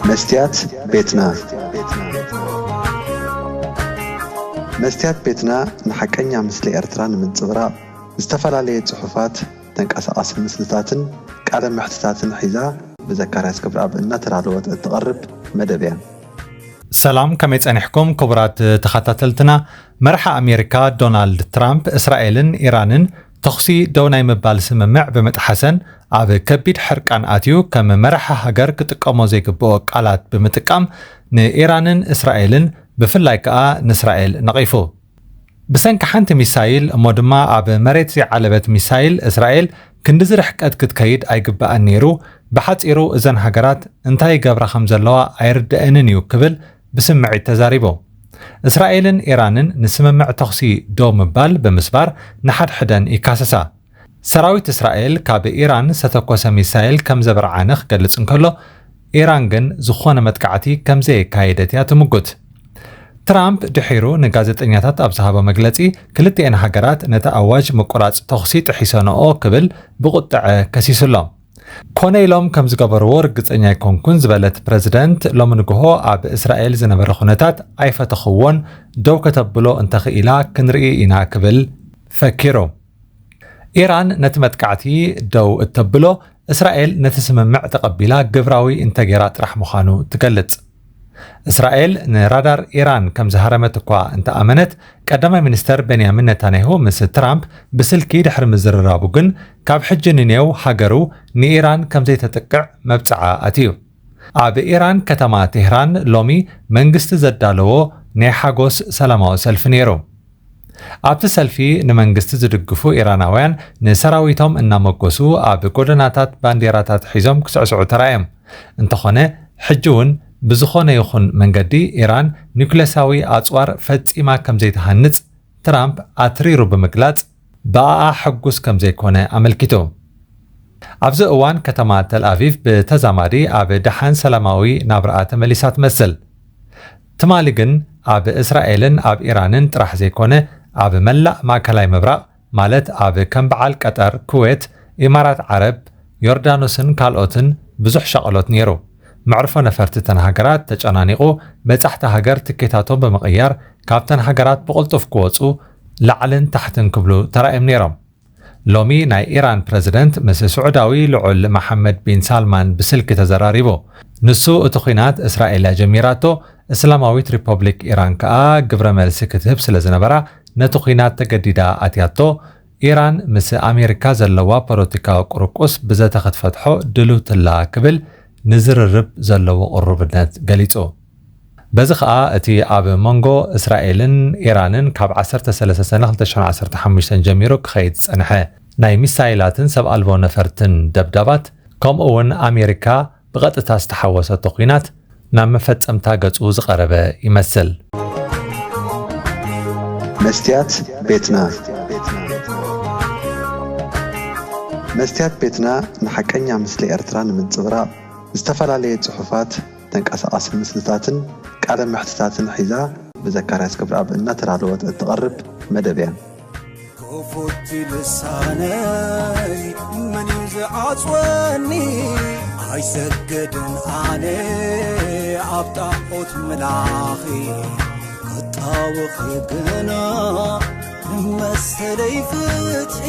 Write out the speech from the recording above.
መስትያት ቤትና። መስትያት ቤትና ንሓቀኛ ምስሊ ኤርትራ ንምንጽብራቕ ዝተፈላለየ ጽሑፋት፣ ተንቀሳቓሲ ምስልታትን ቃለ መሕትታትን ሒዛ ብዘካርያስ ክብረኣብ እናተዳለወት እትቐርብ መደብ እያ። ሰላም፣ ከመይ ጸኒሕኩም ክቡራት ተኸታተልትና? መራሒ ኣሜሪካ ዶናልድ ትራምፕ እስራኤልን ኢራንን ተኹሲ ደው ናይ ምባል ስምምዕ ብምጥሓሰን ኣብ ከቢድ ሕርቃን ኣትዩ ከም መራሒ ሃገር ክጥቀሞ ዘይግብኦ ቃላት ብምጥቃም ንኢራንን እስራኤልን ብፍላይ ከኣ ንእስራኤል ነቒፉ። ብሰንኪ ሓንቲ ሚሳይል እሞ ድማ ኣብ መሬት ዘይዓለበት ሚሳይል እስራኤል ክንድዚ ርሕቀት ክትከይድ ኣይግባእን ነይሩ። ብሓጺሩ እዘን ሃገራት እንታይ ይገብራ ከም ዘለዋ ኣይርደአንን እዩ ክብል ብስምዒት ተዛሪቡ። እስራኤልን ኢራንን ንስምምዕ ተኹሲ ደው ምባል ብምስባር ንሓድሕደን ይካሰሳ። ሰራዊት እስራኤል ካብ ኢራን ዝተተኮሰ ሚሳይል ከም ዘበርዓነ ክገልጽ እንከሎ፣ ኢራን ግን ዝኾነ መጥቃዕቲ ከም ዘየካየደት እያ ትምጉት። ትራምፕ ድሒሩ ንጋዜጠኛታት ኣብ ዝሃቦ መግለጺ፣ ክልቲኤን ሃገራት ነቲ ኣዋጅ ምቁራጽ ተኹሲ ጥሒሰንኦ ክብል ብቁጥዐ ከሲሱሎም። ኮነ ኢሎም ከም ዝገበርዎ ርግጸኛ ኣይኮንኩን ዝበለት ፕረዚደንት፣ ሎሚ ንግሆ ኣብ እስራኤል ዝነበረ ኩነታት ኣይፈተኽዎን፣ ደው ከተብሎ እንተኽኢላ ክንርኢ ኢና ክብል ፈኪሩ። ኢራን ነቲ መጥቃዕቲ ደው እተብሎ እስራኤል ነቲ ስምምዕ ተቐቢላ ግብራዊ እንተጌራ ጥራሕ ምዃኑ ትገልጽ። እስራኤል ንራዳር ኢራን ከም ዝሃረመት እኳ እንተኣመነት፣ ቀዳማይ ሚኒስተር ቤንያሚን ነታንያሁ ምስ ትራምፕ ብስልኪ ድሕሪ ምዝርራቡ ግን፣ ካብ ሕጂ ንኔው ሃገሩ ንኢራን ከም ዘይተጥቅዕ መብጽዓ ኣትዩ። ኣብ ኢራን ከተማ ቴህራን ሎሚ መንግስቲ ዘዳለዎ ናይ ሓጎስ ሰላማዊ ሰልፊ ነይሩ። ኣብቲ ሰልፊ ንመንግስቲ ዝድግፉ ኢራናውያን ንሰራዊቶም እናመጎሱ ኣብ ጎደናታት ባንዴራታት ሒዞም ክስዕስዑ ተራእዮም። እንተኾነ፣ ሕጂ እውን ብዝኾነ ይኹን መንገዲ ኢራን ኒውክለሳዊ ኣጽዋር ፈጺማ ከም ዘይትሃንጽ ትራምፕ ኣትሪሩ ብምግላጽ፣ ብኣኣ ሕጉስ ከም ዘይኮነ ኣመልኪቱ። ኣብዚ እዋን ከተማ ተል ኣቪቭ ብተዛማዲ ኣብ ደሓን ሰላማዊ ናብራኣ ተመሊሳ ትመስል። ትማሊ ግን ኣብ እስራኤልን ኣብ ኢራንን ጥራሕ ዘይኮነ፣ ኣብ መላእ ማእከላይ ምብራቕ፣ ማለት ኣብ ከም በዓል ቀጠር፣ ኩዌት፣ ኢማራት ዓረብ፣ ዮርዳኖስን ካልኦትን ብዙሕ ሻቕሎት ነይሩ። መዕርፎ ነፈርቲ እተን ሃገራት ተጨናኒቑ፣ በጻሕቲ ሃገር ትኬታቶም ብምቕያር ካብተን ሃገራት ብቕልጡፍ ክወጹ ላዕልን ታሕትን ክብሉ ተራእዮም ነይሮም። ሎሚ ናይ ኢራን ፕረዚደንት ምስ ስዑዳዊ ልዑል መሓመድ ቢን ሳልማን ብስልኪ ተዘራሪቡ። ንሱ እቲ ኲናት እስራኤል እያ ጀሚራቶ፣ እስላማዊት ሪፐብሊክ ኢራን ከኣ ግብረ መልሲ ክትህብ ስለ ዝነበራ ነቲ ኲናት ተገዲዳ ኣትያቶ። ኢራን ምስ ኣሜሪካ ዘለዋ ፖለቲካዊ ቁርቁስ ብዘተ ክትፈትሖ ድልውትላ ክብል ንዝርርብ ዘለዎ ቅሩብነት ገሊጹ። በዚ ኸኣ እቲ ኣብ መንጎ እስራኤልን ኢራንን ካብ ዓሰርተ ሰለስተ ሰነ ክልተ ሽሕን ዓሰርተ ሓሙሽተን ጀሚሩ ክኸይድ ዝጸንሐ ናይ ሚሳይላትን ሰብ ኣልቦ ነፈርትን ደብዳባት፣ ከምኡ እውን ኣሜሪካ ብቐጥታ ዝተሓወሰቶ ኲናት ናብ መፈጸምታ ገጹ ዝቐረበ ይመስል። መስትያት ቤትና። መስትያት ቤትና ንሓቀኛ ምስሊ ኤርትራ ንምንጽብራቕ ዝተፈላለየ ጽሑፋት፣ ተንቀሳቓሲ ምስልታትን ቃለ መሕትታትን ሒዛ ብዘካርያስ ክብረኣብ እናተዳለወት እትቐርብ መደብ እያ። ክፉት ልሳነይ መን እዩ ዝዓጽወኒ? ኣይሰግድን ኣነ ኣብ ጣዖት ምላኺ፣ ክጣወኺ ግና ንመሰለይ ፍትሒ።